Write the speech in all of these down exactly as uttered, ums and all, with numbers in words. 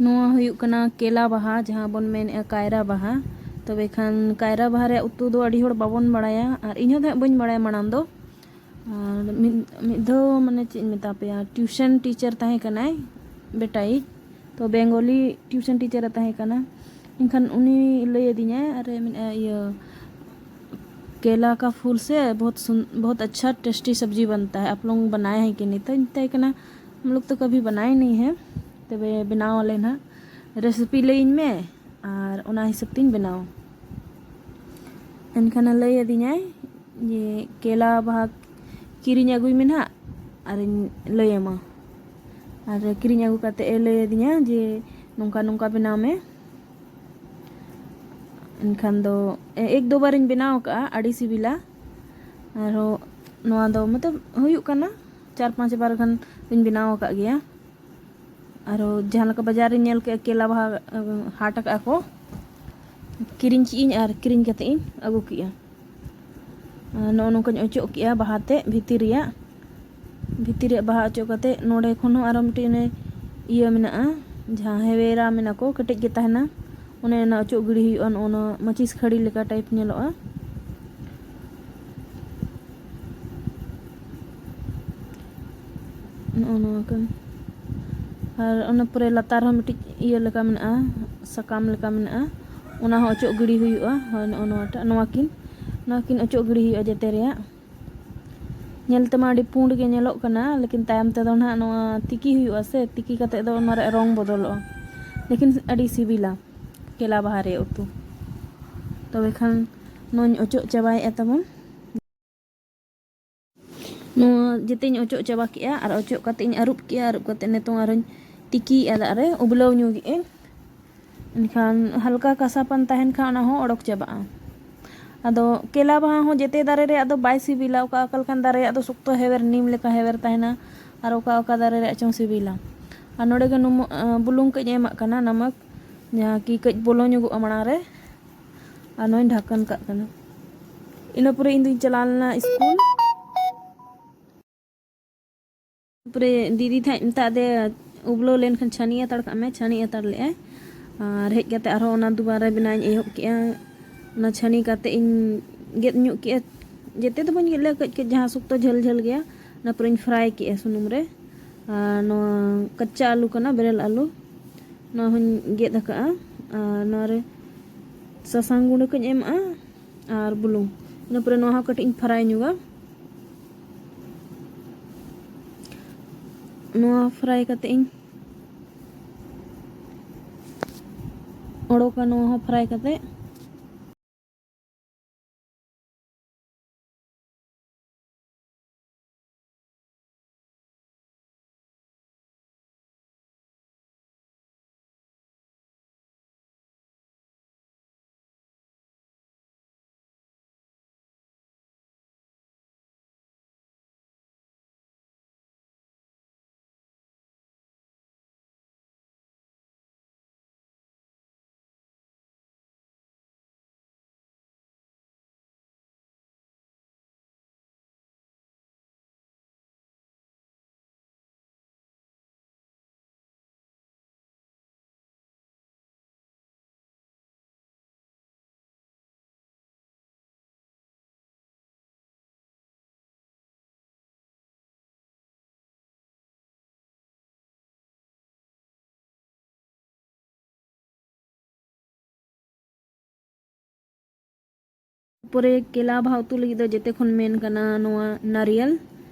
ᱱᱚᱣᱟ ᱦᱩᱭᱩᱜ ᱠᱟᱱᱟ ᱠᱮᱞᱟ ᱵᱟᱦᱟ, ᱡᱟᱦᱟᱸ ᱵᱚᱱ ᱢᱮᱱᱮᱫᱼᱟ ᱠᱟᱭᱨᱟ ᱵᱟᱦᱟ᱾ ᱛᱚᱵᱮ ᱠᱷᱟᱱ ᱠᱟᱭᱨᱟ ᱵᱟᱦᱟ ᱨᱮᱭᱟᱜ ᱩᱛᱩ ᱫᱚ ᱟᱹᱰᱤ ᱦᱚᱲ ᱵᱟᱵᱚᱱ ᱵᱟᱲᱟᱭᱟ, ᱟᱨ ᱤᱧ ᱦᱚᱸ ᱱᱟᱦᱟᱜ ᱵᱟᱹᱧ ᱵᱟᱲᱟᱭᱟ ᱢᱟᱲᱟᱝ ᱫᱚ᱾ ᱟᱨ ᱢᱤᱫ, ᱢᱤᱫ ᱫᱷᱟᱣ, ᱢᱟᱱᱮ, ᱪᱮᱫ ᱤᱧ ᱢᱮᱛᱟ ᱯᱮᱭᱟ, ᱴᱤᱭᱩᱥᱚᱱ ᱴᱤᱪᱟᱨ ᱛᱟᱦᱮᱸ ᱠᱟᱱᱟᱭ ᱵᱮᱴᱟᱭᱤᱡ, ᱛᱚ ᱵᱮᱝᱜᱚᱞᱤ ᱴᱤᱭᱩᱥᱚᱱ ᱴᱤᱪᱟᱨᱮ ᱛᱟᱦᱮᱸ ᱠᱟᱱᱟ᱾ ᱮᱱᱠᱷᱟᱱ ᱩᱱᱤ ᱞᱟᱹᱭ ᱟᱹᱫᱤᱧᱟᱭ, ᱟᱨᱮ ᱢᱮᱱᱮᱫᱼᱟ, ᱤᱭᱟᱹ, केला का फूल से बहुत सुन बहुत अच्छा टेस्टी सब्जी बनता है, आप लोग बनाए हैं कि नहीं? तो ᱢᱮᱛᱟᱭ ᱠᱟᱱᱟ, हम लोग तो कभी बनाए नहीं है, ᱛᱚᱵᱮ ᱵᱮᱱᱟᱣ ᱟᱞᱮ ᱱᱟᱦᱟᱜ, ᱨᱮᱥᱤᱯᱤ ᱞᱟᱹᱭᱟᱹᱧ ᱢᱮ ᱟᱨ ᱚᱱᱟ ᱦᱤᱥᱟᱹᱵ ᱛᱤᱧ ᱵᱮᱱᱟᱣᱟ᱾ ᱮᱱᱠᱷᱟᱱᱮ ᱞᱟᱹᱭ ᱟᱹᱫᱤᱧᱟᱭ ᱡᱮ ᱠᱮᱞᱟ ᱵᱟᱦᱟ ᱠᱤᱨᱤᱧ ᱟᱹᱜᱩᱭ ᱢᱮ ᱱᱟᱦᱟᱜ, ᱟᱨᱤᱧ ᱞᱟᱹᱭ ᱟᱢᱟ᱾ ᱟᱨ ᱠᱤᱨᱤᱧ ᱟᱹᱜᱩ ᱠᱟᱛᱮ ᱮ ᱞᱟᱹᱭ ᱟᱹᱫᱤᱧᱟ ᱡᱮ ᱱᱚᱝᱠᱟ ᱱᱚᱝᱠᱟ ᱵᱮᱱᱟᱣ ᱢᱮ᱾ ᱮᱱᱠᱷᱟᱱ ᱫᱚ ᱮᱠ ᱫᱩ ᱵᱟᱨᱤᱧ ᱵᱮᱱᱟᱣ ᱟᱠᱟᱫᱼᱟ, ᱟᱹᱰᱤ ᱥᱤᱵᱤᱞᱟ᱾ ᱟᱨᱦᱚᱸ ᱱᱚᱣᱟ ᱫᱚ ᱢᱚᱛᱞᱚᱵ ᱦᱩᱭᱩᱜ ᱠᱟᱱᱟ, ᱪᱟᱨ ᱯᱟᱸᱪ ᱵᱟᱨ ᱜᱟᱱ ᱫᱚᱧ ᱵᱮᱱᱟᱣ ᱟᱠᱟᱫ ᱜᱮᱭᱟ᱾ ᱟᱨᱦᱚᱸ ᱡᱟᱦᱟᱸ ᱞᱮᱠᱟ ᱵᱟᱡᱟᱨ ᱨᱤᱧ ᱧᱮᱞ ᱠᱮᱫᱼᱟ, ᱠᱮᱞᱟ ᱵᱟᱦᱟ ᱦᱟᱴ ᱟᱠᱟᱫᱼᱟ ᱠᱚ, ᱠᱤᱨᱤᱧ ᱠᱮᱫ ᱟᱹᱧ ᱟᱨ ᱠᱤᱨᱤᱧ ᱠᱟᱛᱮ ᱤᱧ ᱟᱹᱜᱩ ᱠᱮᱫᱼᱟ᱾ ᱟᱨ ᱱᱚᱜᱼᱚ ᱱᱚᱝᱠᱟᱧ ᱚᱪᱚᱜ ᱠᱮᱫᱼᱟ ᱵᱟᱦᱟ ᱛᱮᱫ ᱵᱷᱤᱛᱤᱨ ᱨᱮᱭᱟᱜ᱾ ᱵᱷᱤᱛᱤᱨ ᱨᱮᱭᱟᱜ ᱵᱟᱦᱟ ᱚᱪᱚᱜ ᱠᱟᱛᱮ ᱱᱚᱰᱮ ᱠᱷᱚᱱ ᱦᱚᱸ ᱟᱨᱚ ᱢᱤᱫᱴᱤᱡ ᱚᱱᱮ ᱤᱭᱟᱹ ᱢᱮᱱᱟᱜᱼᱟ, ᱡᱟᱦᱟᱸ ᱦᱮᱣᱮᱨᱟ ᱢᱮᱱᱟ ᱠᱚ, ᱠᱮᱴᱮᱡ ᱜᱮ ᱛᱟᱦᱮᱱᱟ, ᱚᱱᱮ ᱚᱱᱟ ᱚᱪᱚᱜ ᱜᱤᱰᱤ ᱦᱩᱭᱩᱜᱼᱟ᱾ ᱱᱚᱜᱼᱚ ᱱᱚᱣᱟ ᱢᱟᱹᱪᱤᱥ ᱠᱷᱟᱹᱲᱤ ᱞᱮᱠᱟ ᱴᱟᱭᱤᱯ ᱧᱮᱞᱚᱜᱼᱟ᱾ ᱱᱚᱜᱼᱚ ᱱᱚᱣᱟ ᱠᱚ᱾ ᱟᱨ ᱚᱱᱟ ᱯᱚᱨᱮ ᱞᱟᱛᱟᱨ ᱦᱚᱸ ᱢᱤᱫᱴᱤᱡ ᱤᱭᱟᱹ ᱞᱮᱠᱟ ᱢᱮᱱᱟᱜᱼᱟ, ᱥᱟᱠᱟᱢ ᱞᱮᱠᱟ ᱢᱮᱱᱟᱜᱼᱟ, ᱚᱱᱟ ᱦᱚᱸ ᱚᱪᱚᱜ ᱜᱤᱰᱤ ᱦᱩᱭᱩᱜᱼᱟ᱾ ᱦᱳᱭ, ᱱᱚᱜᱼᱚ ᱱᱚᱣᱟᱴᱟᱜ, ᱱᱚᱣᱟ ᱠᱤᱱ, ᱱᱚᱣᱟ ᱠᱤᱱ ᱚᱪᱚᱜ ᱜᱤᱰᱤ ᱦᱩᱭᱩᱜᱼᱟ ᱡᱮᱛᱮ ᱨᱮᱭᱟᱜ᱾ ᱧᱮᱞ ᱛᱮᱢᱟ ᱟᱹᱰᱤ ᱯᱩᱸᱰ ᱜᱮ ᱧᱮᱞᱚᱜ ᱠᱟᱱᱟ, ᱞᱮᱠᱤᱱ ᱛᱟᱭᱚᱢ ᱛᱮᱫᱚ ᱱᱟᱦᱟᱜ ᱱᱚᱣᱟ ᱛᱤᱠᱤ ᱦᱩᱭᱩᱜᱼᱟ ᱥᱮ, ᱛᱤᱠᱤ ᱠᱟᱛᱮᱫ ᱫᱚ ᱚᱱᱟ ᱨᱮᱭᱟᱜ ᱨᱚᱝ ᱵᱚᱫᱚᱞᱚᱜᱼᱟ, ᱞᱮᱠᱤᱱ ᱟᱹᱰᱤ ᱥᱤᱵᱤᱞᱟ ᱠᱮᱞᱟ ᱵᱟᱦᱟ ᱨᱮᱭᱟᱜ ᱩᱛᱩ᱾ ᱛᱚᱵᱮ ᱠᱷᱟᱱ ᱱᱚᱣᱟᱧ ᱚᱪᱚᱜ ᱪᱟᱵᱟᱭᱮᱫᱼᱟ ᱛᱟᱵᱚᱱ᱾ ᱱᱚᱣᱟ ᱡᱮᱛᱮᱧ ᱚᱪᱚᱜ ᱪᱟᱵᱟ ᱠᱮᱜᱼᱟ ᱟᱨ ᱚᱪᱚᱜ ᱠᱟᱛᱮ ᱤᱧ ᱟᱹᱨᱩᱵ ᱠᱮᱜᱼᱟ᱾ ᱟᱹᱨᱩᱵ ᱠᱟᱛᱮ ᱱᱤᱛᱚᱝ ᱟᱨᱚᱧ ᱛᱤᱠᱤᱭᱮᱜᱼᱟ ᱫᱟᱜ ᱨᱮ, ᱩᱵᱞᱟᱹᱣ ᱧᱚᱜᱮᱜ ᱟᱹᱧ᱾ ᱮᱱᱠᱷᱟᱱ ᱦᱟᱞᱠᱟ ᱠᱟᱥᱟᱯᱟᱱ ᱛᱟᱦᱮᱱ ᱠᱷᱟᱱ ᱚᱱᱟ ᱦᱚᱸ ᱚᱰᱚᱠ ᱪᱟᱵᱟᱜᱼᱟ᱾ ᱟᱫᱚ ᱠᱮᱞᱟ ᱵᱟᱦᱟ ᱦᱚᱸ ᱡᱮᱛᱮ ᱫᱟᱨᱮ ᱨᱮᱭᱟᱜ ᱫᱚ ᱵᱟᱭ ᱥᱤᱵᱤᱞᱟ, ᱚᱠᱟ ᱚᱠᱟ ᱞᱮᱠᱟᱱ ᱫᱟᱨᱮ ᱨᱮᱭᱟᱜ ᱫᱚ ᱥᱚᱠᱛᱚ ᱦᱮᱣᱮᱨ, ᱱᱤᱢ ᱞᱮᱠᱟ ᱦᱮᱣᱮᱨ ᱛᱟᱦᱮᱱᱟ, ᱟᱨ ᱚᱠᱟ ᱚᱠᱟ ᱫᱟᱨᱮ ᱨᱮᱭᱟᱜ ᱪᱚᱝ ᱥᱤᱵᱤᱞᱟ᱾ ᱟᱨ ᱱᱚᱰᱮ ᱜᱮ ᱱᱩᱢ-, ᱵᱩᱞᱩᱝ ᱠᱟᱹᱡ ᱮᱢᱟᱜ ᱠᱟᱱᱟ, ᱱᱟᱢᱟᱠ, ᱡᱟᱦᱟᱸ ᱠᱤ ᱠᱟᱹᱡ ᱵᱚᱞᱚ ᱧᱚᱜᱚᱜᱼᱟ ᱢᱟᱲᱟᱝ ᱨᱮ᱾ ᱟᱨ ᱱᱚᱣᱟᱧ ᱰᱷᱟᱠᱚᱱ ᱠᱟᱜ ᱠᱟᱱᱟ᱾ ᱤᱱᱟᱹ ᱯᱚᱨᱮ ᱤᱧ ᱫᱩᱧ ᱪᱟᱞᱟᱣ ᱞᱮᱱᱟ ᱥᱠᱩᱞ᱾ ᱛᱟᱨᱯᱚᱨᱮ ᱫᱤᱫᱤ ᱛᱟᱦᱮᱸᱫ ᱢᱮᱛᱟᱜ ᱫᱮ, ᱩᱵᱞᱟᱹᱣ ᱞᱮᱱᱠᱷᱟᱱ ᱪᱷᱟᱹᱱᱤ ᱦᱟᱛᱟᱲ ᱠᱟᱜ ᱢᱮ᱾ ᱪᱷᱟᱹᱱᱤ ᱦᱟᱛᱟᱲ ᱞᱮᱜᱼᱟᱭ᱾ ᱟᱨ ᱦᱮᱡ ᱠᱟᱛᱮ ᱟᱨᱦᱚᱸ ᱚᱱᱟ ᱫᱩᱵᱟᱨᱟ ᱵᱮᱱᱟᱣ ᱤᱧ ᱮᱦᱚᱵ ᱠᱮᱜᱼᱟ᱾ ᱚᱱᱟ ᱪᱷᱟᱹᱱᱤ ᱠᱟᱛᱮ ᱤᱧ ᱜᱮᱫ ᱧᱚᱜ ᱠᱮᱜᱼᱟ᱾ ᱡᱮᱛᱮ ᱫᱚ ᱵᱟᱹᱧ ᱜᱮᱫ ᱞᱮᱜᱼᱟ, ᱠᱟᱹᱡ ᱠᱟᱹᱡ ᱡᱟᱦᱟᱸ ᱥᱚᱠᱛᱚ ᱡᱷᱟᱹᱞ ᱡᱷᱟᱹᱞ ᱜᱮᱭᱟ, ᱚᱱᱟ ᱯᱚᱨᱮᱧ ᱯᱷᱨᱟᱭ ᱠᱮᱜᱼᱟ ᱥᱩᱱᱩᱢ ᱨᱮ᱾ ᱟᱨ ᱱᱚᱣᱟ ᱠᱟᱪᱪᱟ ᱟᱹᱞᱩ ᱠᱟᱱᱟ, ᱵᱮᱨᱮᱞ ᱟᱹᱞᱩ, ᱱᱚᱣᱟ ᱦᱚᱸᱧ ᱜᱮᱫ ᱟᱠᱟᱜᱼᱟ᱾ ᱟᱨ ᱱᱚᱣᱟ ᱨᱮ ᱥᱟᱥᱟᱝ ᱜᱩᱸᱰᱟᱹ ᱠᱚᱧ ᱮᱢᱟᱜᱼᱟ ᱟᱨ ᱵᱩᱞᱩᱝ᱾ ᱤᱱᱟᱹ ᱯᱚᱨᱮ ᱱᱚᱣᱟ ᱦᱚᱸ ᱠᱟᱹᱴᱤᱡ ᱤᱧ ᱯᱷᱨᱟᱭ ᱧᱚᱜᱟ᱾ ᱱᱚᱣᱟ ᱯᱷᱨᱟᱭ ᱠᱟᱛᱮ ᱤᱧ ᱚᱰᱳᱠᱟ, ᱱᱚᱣᱟ ᱦᱚᱸ ᱯᱷᱨᱟᱭ ᱠᱟᱛᱮ᱾ ᱯᱚᱨᱮ ᱠᱮᱞᱟ ᱵᱷᱟᱣ ᱩᱛᱩ ᱞᱟᱹᱜᱤᱫ ᱫᱚ ᱡᱮᱛᱮ ᱠᱷᱚᱱ ᱢᱮᱱ ᱠᱟᱱᱟ ᱱᱚᱣᱟ ᱱᱟᱨᱤᱭᱮᱞ᱾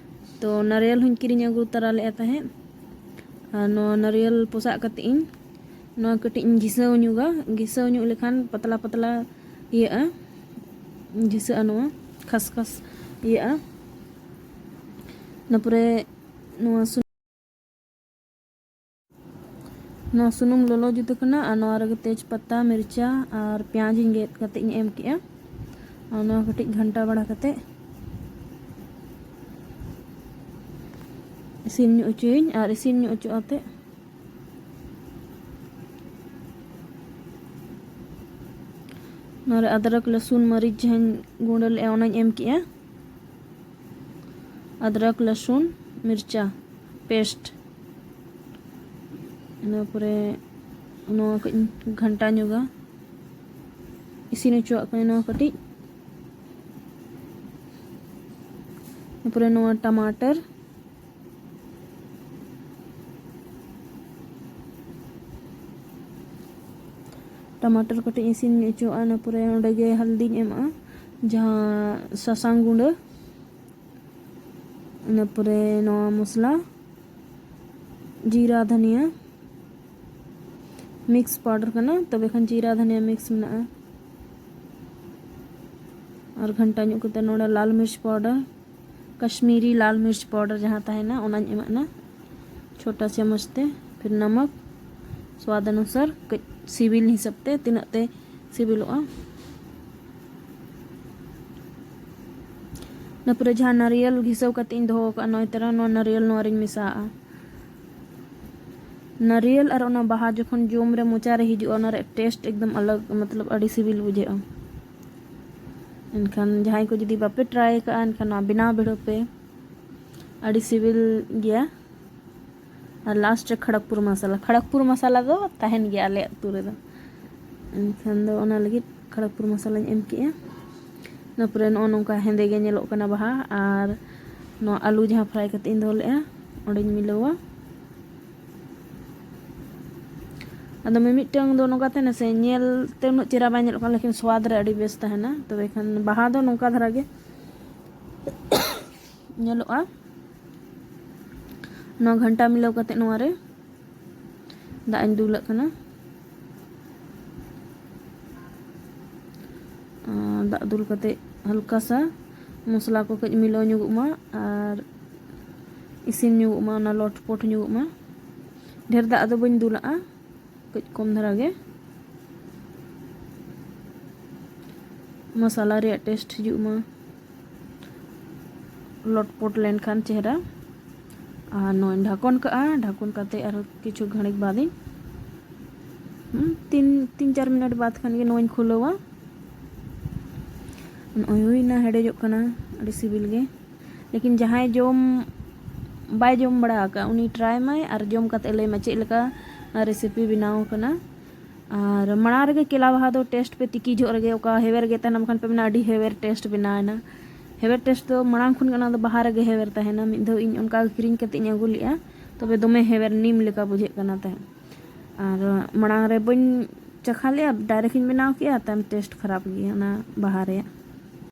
ᱛᱚ ᱱᱟᱨᱤᱭᱮᱞ ᱦᱚᱸᱧ ᱠᱤᱨᱤᱧ ᱟᱹᱜᱩ ᱛᱟᱨᱟ ᱞᱮᱫᱼᱟ ᱛᱟᱦᱮᱸᱫ᱾ ᱟᱨ ᱱᱚᱣᱟ ᱱᱟᱨᱤᱭᱮᱞ ᱯᱚᱥᱟᱜ ᱠᱟᱛᱮ ᱤᱧ ᱱᱚᱣᱟ ᱠᱟᱹᱴᱤᱡ ᱤᱧ ᱜᱷᱤᱥᱟᱹᱣ ᱧᱚᱜᱟ᱾ ᱜᱷᱤᱥᱟᱹᱣ ᱧᱚᱜ ᱞᱮᱠᱷᱟᱱ ᱯᱟᱛᱞᱟ ᱯᱟᱛᱞᱟ ᱤᱭᱟᱹᱜᱼᱟ, ᱜᱷᱤᱥᱟᱹᱜᱼᱟ, ᱱᱚᱣᱟ ᱠᱷᱟᱥ ᱠᱷᱟᱥ ᱤᱭᱟᱹᱜᱼᱟ᱾ ᱤᱱᱟᱹ ᱯᱚᱨᱮ ᱱᱚᱣᱟ ᱥᱩᱱᱩᱢ ᱱᱚᱣᱟ ᱥᱩᱱᱩᱢ ᱞᱚᱞᱚ ᱡᱩᱛ ᱟᱠᱟᱱᱟ ᱟᱨ ᱱᱚᱣᱟ ᱨᱮᱜᱮ ᱛᱮᱡᱽ ᱯᱟᱛᱟ, ᱢᱤᱨᱪᱟ ᱟᱨ ᱯᱮᱸᱭᱟᱡᱽ ᱤᱧ ᱜᱮᱫ ᱠᱟᱛᱮ ᱤᱧ ᱮᱢ ᱠᱮᱜᱼᱟ᱾ ᱟᱨ ᱱᱚᱣᱟ ᱠᱟᱹᱴᱤᱡ ᱜᱷᱟᱱᱴᱟ ᱵᱟᱲᱟ ᱠᱟᱛᱮ ᱤᱥᱤᱱ ᱧᱚᱜ ᱦᱚᱪᱚᱭᱟᱹᱧ ᱟᱨ ᱤᱥᱤᱱ ᱧᱚᱜ ᱦᱚᱪᱚ ᱟᱛᱮ ᱱᱚᱣᱟ ᱨᱮ ᱟᱫᱨᱚᱠ, ᱞᱟᱹᱥᱩᱱ, ᱢᱟᱹᱨᱤᱪ ᱡᱟᱦᱟᱸᱧ ᱜᱩᱸᱰᱟᱹ ᱞᱮᱜᱼᱟ, ᱚᱱᱟᱧ ᱮᱢ ᱠᱮᱜᱼᱟ᱾ ᱟᱫᱨᱚᱠ, ᱞᱟᱹᱥᱩᱱ, ᱢᱤᱨᱪᱟ ᱯᱮᱥᱴ᱾ ᱤᱱᱟᱹ ᱯᱚᱨᱮ ᱱᱚᱣᱟ ᱠᱟᱹᱡ ᱤᱧ ᱜᱷᱟᱱᱴᱟ ᱧᱚᱜᱟ, ᱤᱥᱤᱱ ᱦᱚᱪᱚᱣᱟᱜ ᱠᱟᱹᱱᱟᱹᱧ ᱱᱚᱣᱟ ᱠᱟᱹᱴᱤᱡ᱾ ᱤᱱᱟᱹ ᱯᱚᱨᱮ ᱱᱚᱣᱟ ᱴᱟᱢᱟᱴᱟᱨ, ᱴᱟᱢᱟᱴᱟᱨ ᱠᱟᱹᱴᱤᱡ ᱤᱥᱤᱱ ᱦᱚᱪᱚᱣᱟᱜᱼᱟ᱾ ᱤᱱᱟᱹ ᱯᱚᱨᱮ ᱚᱸᱰᱮ ᱜᱮ ᱦᱟᱞᱫᱤᱧ ᱮᱢᱟᱜᱼᱟ, ᱡᱟᱦᱟᱸ ᱥᱟᱥᱟᱝ ᱜᱩᱸᱰᱟᱹ, ᱤᱱᱟᱹ ᱯᱚᱨᱮ ᱱᱚᱣᱟ ᱢᱚᱥᱞᱟ, ᱡᱤᱨᱟ ᱫᱷᱟᱱᱤᱭᱟ ᱢᱤᱠᱥ ᱯᱟᱣᱰᱟᱨ ᱠᱟᱱᱟ, ᱛᱚᱵᱮ ᱠᱷᱟᱱ ᱡᱤᱨᱟ ᱫᱷᱟᱱᱤᱭᱟ ᱢᱤᱠᱥ ᱢᱮᱱᱟᱜᱼᱟ᱾ ᱟᱨ ᱜᱷᱟᱱᱴᱟ ᱧᱚᱜ ᱠᱟᱛᱮ ᱱᱚᱰᱮ ᱞᱟᱞ ᱢᱤᱨᱪ ᱯᱟᱣᱰᱟᱨ, ᱠᱟᱥᱢᱤᱨᱤ ᱞᱟᱞ ᱢᱤᱨᱪ ᱯᱟᱣᱰᱟᱨ ᱡᱟᱦᱟᱸ ᱛᱟᱦᱮᱱᱟ, ᱚᱱᱟᱧ ᱮᱢᱟᱜ ᱠᱟᱱᱟ ᱪᱷᱳᱴᱟ ᱪᱟᱢᱚᱪ ᱛᱮ᱾ ᱯᱷᱤᱨ ᱱᱟᱢᱟᱠ ᱥᱣᱟᱫ ᱚᱱᱩᱥᱟᱨ, ᱠᱟᱹᱡ ᱥᱤᱵᱤᱞ ᱦᱤᱥᱟᱹᱵ ᱛᱮ ᱛᱤᱱᱟᱹᱜ ᱛᱮ ᱥᱤᱵᱤᱞᱚᱜᱼᱟ᱾ ᱤᱱᱟᱹ ᱯᱚᱨᱮ ᱡᱟᱦᱟᱸ ᱱᱟᱨᱤᱭᱮᱞ ᱜᱷᱤᱥᱟᱹᱣ ᱠᱟᱛᱮ ᱤᱧ ᱫᱚᱦᱚ ᱟᱠᱟᱫᱼᱟ, ᱱᱚᱜᱼᱚᱭ ᱛᱟᱨᱟ ᱱᱚᱣᱟ ᱱᱟᱨᱤᱭᱮᱞ ᱱᱚᱣᱟ ᱨᱤᱧ ᱢᱮᱥᱟᱣᱟᱜᱼᱟ᱾ ᱱᱟᱨᱤᱭᱮᱞ ᱟᱨ ᱚᱱᱟ ᱵᱟᱦᱟ ᱡᱚᱠᱷᱚᱱ ᱡᱚᱢ ᱨᱮ ᱢᱚᱪᱟ ᱨᱮ ᱦᱤᱡᱩᱜᱼᱟ, ᱚᱱᱟ ᱨᱮᱭᱟᱜ ᱴᱮᱥᱴ ᱮᱠᱫᱚᱢ ᱟᱞᱟᱜᱽ, ᱢᱚᱛᱞᱚᱵ ᱟᱹᱰᱤ ᱥᱤᱵᱤᱞ ᱵᱩᱡᱷᱟᱹᱜᱼᱟ᱾ ᱮᱱᱠᱷᱟᱱ ᱡᱟᱦᱟᱸᱭ ᱠᱚ ᱡᱩᱫᱤ ᱵᱟᱯᱮ ᱴᱨᱟᱭ ᱟᱠᱟᱫᱼᱟ, ᱮᱱᱠᱷᱟᱱ ᱱᱚᱣᱟ ᱵᱮᱱᱟᱣ ᱵᱷᱤᱲᱟᱹᱣ ᱯᱮ, ᱟᱹᱰᱤ ᱥᱤᱵᱤᱞ ᱜᱮᱭᱟ᱾ ᱟᱨ ᱞᱟᱥᱴ ᱨᱮ ᱠᱷᱚᱲᱚᱜᱽᱯᱩᱨ ᱢᱟᱥᱟᱞᱟ, ᱠᱷᱚᱲᱚᱜᱽᱯᱩᱨ ᱢᱟᱥᱟᱞᱟ ᱫᱚ ᱛᱟᱦᱮᱱ ᱜᱮᱭᱟ ᱟᱞᱮ ᱟᱹᱛᱩ ᱨᱮᱫᱚ᱾ ᱮᱱᱠᱷᱟᱱ ᱫᱚ ᱚᱱᱟ ᱞᱟᱹᱜᱤᱫ ᱠᱷᱚᱲᱚᱜᱽᱯᱩᱨ ᱢᱟᱥᱟᱞᱟᱧ ᱮᱢ ᱠᱮᱜᱼᱟ᱾ ᱤᱱᱟᱹ ᱯᱚᱨᱮ ᱱᱚᱜᱼᱚ ᱱᱚᱝᱠᱟ ᱦᱮᱸᱫᱮ ᱜᱮ ᱧᱮᱞᱚᱜ ᱠᱟᱱᱟ ᱵᱟᱦᱟ, ᱟᱨ ᱱᱚᱣᱟ ᱟᱹᱞᱩ ᱡᱟᱦᱟᱸ ᱯᱷᱨᱟᱭ ᱠᱟᱛᱮ ᱤᱧ ᱫᱚᱦᱚ ᱞᱮᱫᱼᱟ, ᱚᱸᱰᱮᱧ ᱢᱤᱞᱟᱹᱣᱟ᱾ ᱟᱫᱚ ᱢᱤᱢᱤᱫᱴᱟᱝ ᱫᱚ ᱱᱚᱝᱠᱟ ᱛᱟᱦᱮᱱᱟ ᱥᱮ, ᱧᱮᱞ ᱛᱮ ᱩᱱᱟᱹᱜ ᱪᱮᱦᱨᱟ ᱵᱟᱭ ᱧᱮᱞᱚᱜ ᱠᱟᱱᱟ, ᱞᱮᱠᱤᱱ ᱥᱣᱟᱫ ᱨᱮ ᱟᱹᱰᱤ ᱵᱮᱥ ᱛᱟᱦᱮᱱᱟ᱾ ᱛᱚᱵᱮ ᱠᱷᱟᱱ ᱵᱟᱦᱟ ᱫᱚ ᱱᱚᱝᱠᱟ ᱫᱷᱟᱨᱟ ᱜᱮ ᱧᱮᱞᱚᱜᱼᱟ᱾ ᱱᱚᱣᱟ ᱜᱷᱟᱱᱴᱟ ᱢᱤᱞᱟᱹᱣ ᱠᱟᱛᱮ ᱱᱚᱣᱟ ᱨᱮ ᱫᱟᱜ ᱤᱧ ᱫᱩᱞᱟᱜ ᱠᱟᱱᱟ᱾ ᱟᱨ ᱫᱟᱜ ᱫᱩᱞ ᱠᱟᱛᱮ ᱦᱟᱞᱠᱟ ᱥᱟ ᱢᱚᱥᱞᱟ ᱠᱚ ᱠᱟᱹᱡ ᱢᱤᱞᱟᱹᱣ ᱧᱚᱜᱚᱜ ᱢᱟ ᱟᱨ ᱤᱥᱤᱱ ᱧᱚᱜᱚᱜ ᱢᱟ, ᱚᱱᱟ ᱞᱚᱴᱯᱚᱴ ᱧᱚᱜᱚᱜ ᱢᱟ᱾ ᱰᱷᱮᱨ ᱫᱟᱜ ᱫᱚ ᱵᱟᱹᱧ ᱫᱩᱞᱟᱜᱼᱟ, ᱠᱟᱹᱡ ᱠᱚᱢ ᱫᱷᱟᱨᱟ ᱜᱮ᱾ ᱢᱚᱥᱞᱟ ᱨᱮᱭᱟᱜ ᱴᱮᱥᱴ ᱦᱤᱡᱩᱜ ᱢᱟ, ᱞᱚᱴᱯᱚᱴ ᱞᱮᱱᱠᱷᱟᱱ ᱪᱮᱦᱨᱟ᱾ ᱟᱨ ᱱᱚᱣᱟᱧ ᱰᱷᱟᱠᱚᱱ ᱠᱟᱜᱼᱟ, ᱰᱷᱟᱠᱚᱱ ᱠᱟᱛᱮ ᱟᱨ ᱠᱤᱪᱷᱩ ᱜᱷᱟᱹᱲᱤᱡ ᱵᱟᱫ ᱤᱧ, ᱦᱩᱸ, ᱛᱤᱱ, ᱛᱤᱱ ᱪᱟᱨ ᱢᱤᱱᱤᱴ ᱵᱟᱫ ᱠᱷᱟᱱ ᱜᱮ ᱱᱚᱣᱟᱧ ᱠᱷᱩᱞᱟᱹᱣᱟ᱾ ᱱᱚᱜᱼᱚᱭ ᱦᱩᱭᱱᱟ, ᱦᱮᱰᱮᱡᱚᱜ ᱠᱟᱱᱟ, ᱟᱹᱰᱤ ᱥᱤᱵᱤᱞ ᱜᱮ᱾ ᱞᱮᱠᱤᱱ ᱡᱟᱦᱟᱸᱭ ᱡᱚᱢ ᱵᱟᱭ ᱡᱚᱢ ᱵᱟᱲᱟ ᱟᱠᱟᱫ, ᱩᱱᱤ ᱴᱨᱟᱭ ᱢᱟᱭ ᱟᱨ ᱡᱚᱢ ᱠᱟᱛᱮ ᱞᱟᱹᱭ ᱢᱟ ᱪᱮᱫ ᱞᱮᱠᱟ ᱨᱮᱥᱤᱯᱤ ᱵᱮᱱᱟᱣ ᱠᱟᱱᱟ᱾ ᱟᱨ ᱢᱟᱲᱟᱝ ᱨᱮᱜᱮ ᱠᱮᱞᱟ ᱵᱟᱦᱟ ᱫᱚ ᱴᱮᱥᱴ ᱯᱮ, ᱛᱤᱠᱤ ᱡᱚᱦᱚᱜ ᱨᱮᱜᱮ ᱚᱠᱟ ᱦᱮᱣᱮᱨ ᱜᱮ ᱛᱟᱦᱮᱱᱟ, ᱵᱟᱠᱷᱟᱱ ᱯᱮ ᱢᱮᱱᱟ ᱟᱹᱰᱤ ᱦᱮᱣᱮᱨ ᱴᱮᱥᱴ ᱵᱮᱱᱟᱣ ᱮᱱᱟ᱾ ᱦᱮᱣᱮᱨ ᱴᱮᱥᱴ ᱫᱚ ᱢᱟᱲᱟᱝ ᱠᱷᱚᱱ ᱜᱮ ᱚᱱᱟ ᱫᱚ ᱵᱟᱦᱟ ᱨᱮᱜᱮ ᱦᱮᱣᱮᱨ ᱛᱟᱦᱮᱱᱟ᱾ ᱢᱤᱫ ᱫᱷᱟᱣ ᱤᱧ ᱚᱱᱠᱟ ᱜᱮ ᱠᱤᱨᱤᱧ ᱠᱟᱛᱮ ᱤᱧ ᱟᱹᱜᱩ ᱞᱮᱫᱼᱟ, ᱛᱚᱵᱮ ᱫᱚᱢᱮ ᱦᱮᱣᱮᱨ ᱱᱤᱢ ᱞᱮᱠᱟ ᱵᱩᱡᱷᱟᱹᱜ ᱠᱟᱱᱟ ᱛᱟᱦᱮᱸᱫ᱾ ᱟᱨ ᱢᱟᱲᱟᱝ ᱨᱮ ᱵᱟᱹᱧ ᱪᱟᱠᱷᱟ ᱞᱮᱫᱼᱟ, ᱰᱟᱭᱨᱮᱠᱴ ᱤᱧ ᱵᱮᱱᱟᱣ ᱠᱮᱫᱼᱟ, ᱛᱟᱭᱚᱢ ᱴᱮᱥᱴ ᱠᱷᱟᱨᱟᱯ ᱜᱮ ᱚᱱᱟ ᱵᱟᱦᱟ ᱨᱮᱭᱟᱜ᱾